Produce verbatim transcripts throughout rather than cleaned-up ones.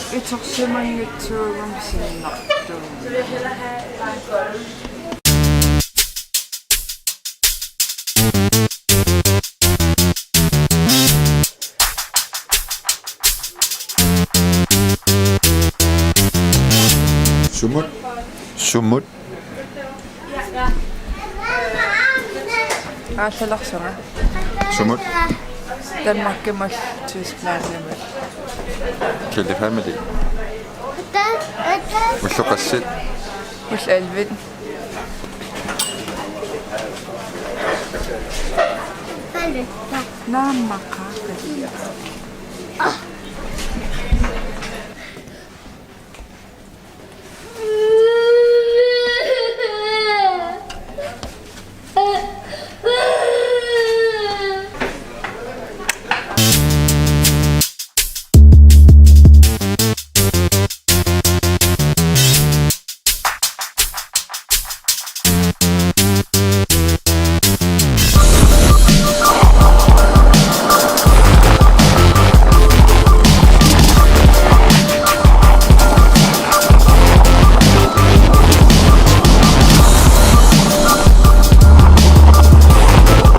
Itersimanngitsuugami sinnartuugami. Sumut. Sumut. Aallalersunga. Sumut. Danmarkimut, Tysklandimut. Kelly family. Ullut qassit? Ullut elleve. Naammaqa.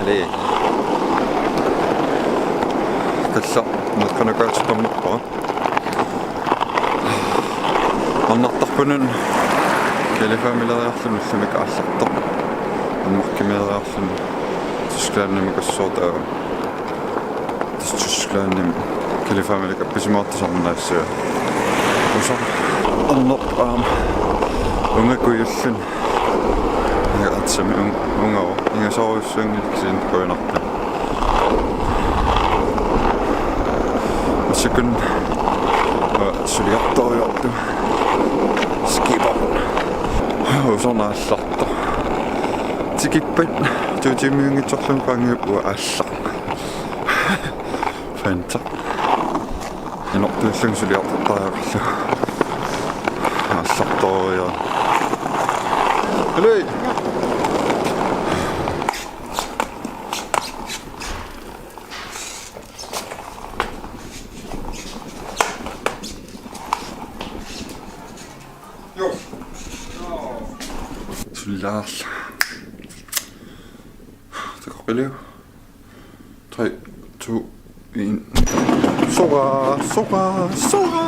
Eli. Tassa meeqqanukaatsipammerpara. Arnartarpunut Kelly famileriarluni ullumi aallartoq. Danmarkimiileriarluni Tysklandimut kassuutaava. Tassa Tysklandimi Kelly family appisimaartusarnaassua. Usa. Arnarp aamma. Ungakujulluni. Atsami un-, ungava. Ingasoorujussuanngilaq kisianni qujanartumik. Massakkut, aa, suliartorujoortoq. Skipper. Usornaallartoq. Tikippat to tiimiunngitsorluni qaangiuppoq uanga aallarama. Fanta. Inortuullunga suliartortariaqarlugu. Aallartorujoortoq. Hej. Sulilaarlugu. Takoqqiliuk. Tre, to, en. Sora, sora, sora.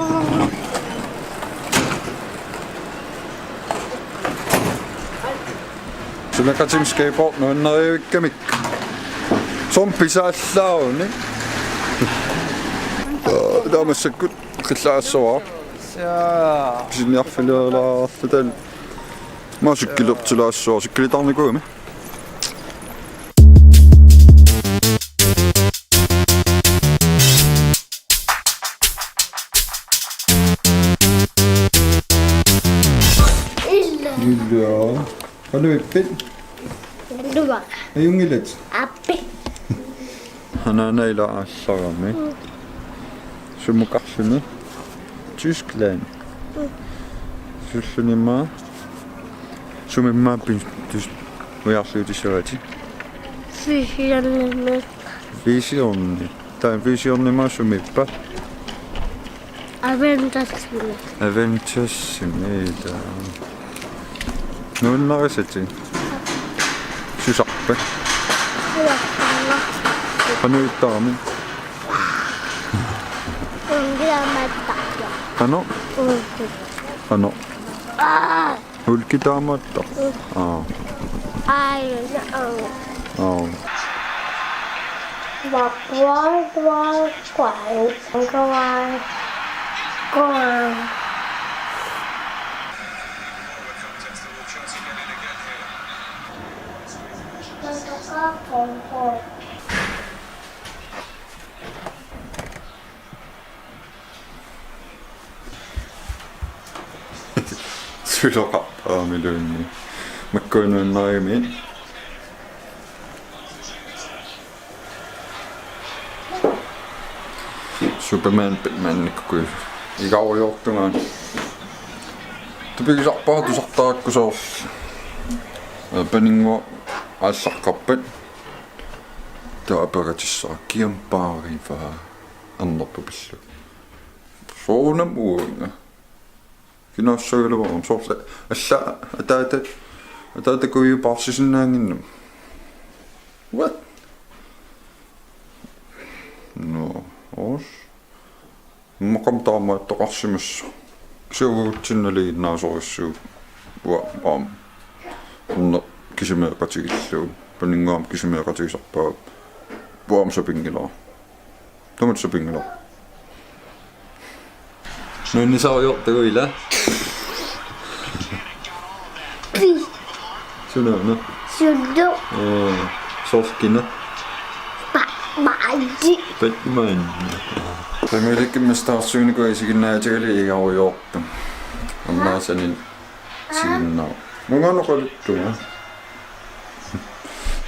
Sunaqatim skateboard nuannarivikkamik. Som pisaallaaruni. Taava massakkut qillaassuara. Pisiniarfilialaarluta. Aamma cykelertilaassavara, cykelitaarnikuugami. Illa. Illa. Qanoq ippit? Illuva. Ajunngilat? Aappi. Anaana ila aallarami. Mm. Sumukarluni? Tyskland. Mm. Sullunimmi? Sumimmi pin-, tys-, ujarliutissavaatit? Fysiornimi. Fysiorni. Taava fysiornimi sumiippa? Aventursimi. Aventursimi, ila. Nuannarisatit? Susarpat? Susarpat. Qanoq ittarami? Ulkitaamaattarpoq. Qanoq? Ulkit. Qanoq? Aa! Ulkitaamaattarpoq. Mm. Aa. Ai, no. Aa. Wa, wa, wa, wa, wa. Suloqarpoq aamma iluanni. Makku nuannarigamiuk. Superman, Batman, nikku. Igarujoortunga. Tupigisarpara tusartarakku soorlu. Paninnguaq aallaqqappat. Taava apeqqutissara kiampaariva. Arnarput pillugu. Soorunami uanga. Kinaassagaluaruma soorlu alla ataata ataata kuiu paarsisinnaannginnami. What? No, os. Maqam taamaattoqarsimassooq. Kisianni uagutsinnut nalinginnaasorujussuuvoq. Uanga aamma. Una kisimeeqatigiillugu. Paninnguamik kisimeeqatigisarpara. Uanga aamma sapinngilara. Tamatta sapinngilara. Nuannisarujoortugut, ilaa? Pi. Sunaana? Sulu. Ee, soorlu kina? Pa-, Paji. Batman. Premier League-imi startsiunikuuvoq isiginnaartigalugu igarujoorput. Aamma sanini isiginnaar-. Nunga noqaluttunga.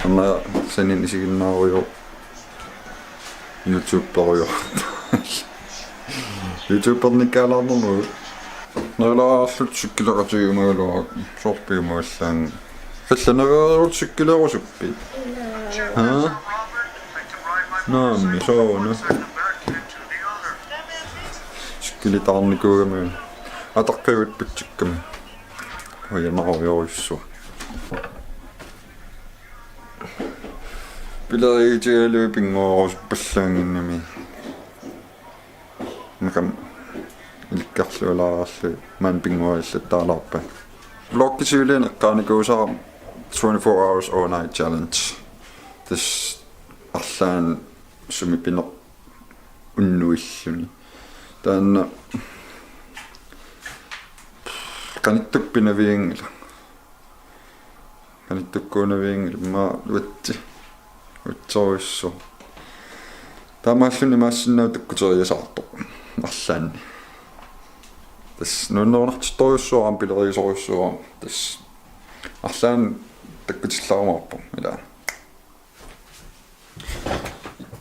Aamma sanini isiginnaarujoorput. YouTuberujoorput. YouTubernikkaalaarnermut. Nerlaarlutik sikkileqatigiumagaluarput soorpiumagallaannga. Kallaneriarut sikkilerusuppit? Ha? Naammi, sooruna. Sikkilitaarnikuugami. Ataqqivik pitsikkami. Ujanarujorujussuaq. Pilerigiitigalugu pinnguarusuppallaannginnami. Makam ilikkarlualaarallu maani pinnguarillattaalaarpat. Vloggi siuliani eqqaanikuusara twenty-four hours overnight challenge. Tassa arlaannik sumi pineq unnuilluni. Taanna qanittukkut pinavianngilaq. Qanittukkuunavianngilaq, immaqa uatsi. Uatsorujussuaq. Taamaalluni imaassinnaavoq takkuteriasaartoq arlaanni. Tassa nuannerunartittorujussuara aamma pilerigisorujussuara. Tassa arlaannik takkutillarumaarpoq, ilaa.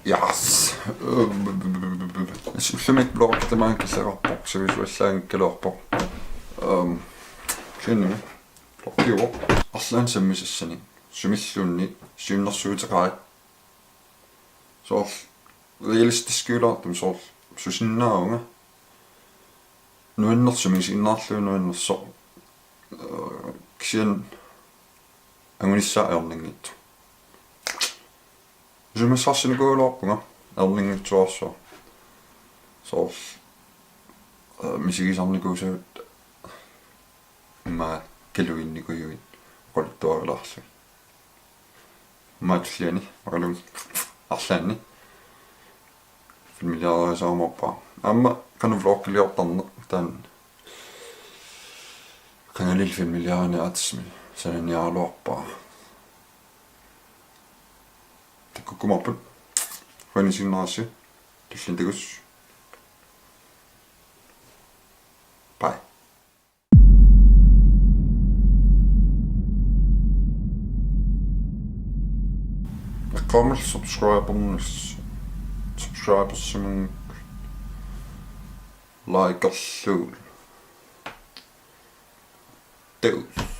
Yes. Ullumikkut vloggi tamaanga killeqarpoq, sivisuallaanngikkaluarpoq. Ehm, kisiannimi vloggiuvoq arlaannik sammisassanik. Sumilluunniit siunnersuuteqaat. Soorlu realistiskiulaartumik soorlu susinnaavunga. Nuannersumik isiginnaarlugu nuannersoq. Ee, kisianni angunissaa ajornanngitsoq. Isumassarsinikuugaluarpunga ajornanngitsuararsuaq. Soorlu, ee, misigisarnikuusavut immaqa kaluinnikuuit oqaluttuarilaarlugit. Immaqa tulliani, oqalummik arlaanni. Filmiliariasaarumaarpara. Aamma qanoq vloggiliortarneq taanna. Qangalili filmiliarineq aatsimi sananiaraluarpara. Takkukkumaarput. Qujanaq isiginnaarassi. Tulliani takuss. Bye. Eqqaamallu subscribernis-, subscribersimanngikkuit likerlugit. Takuss.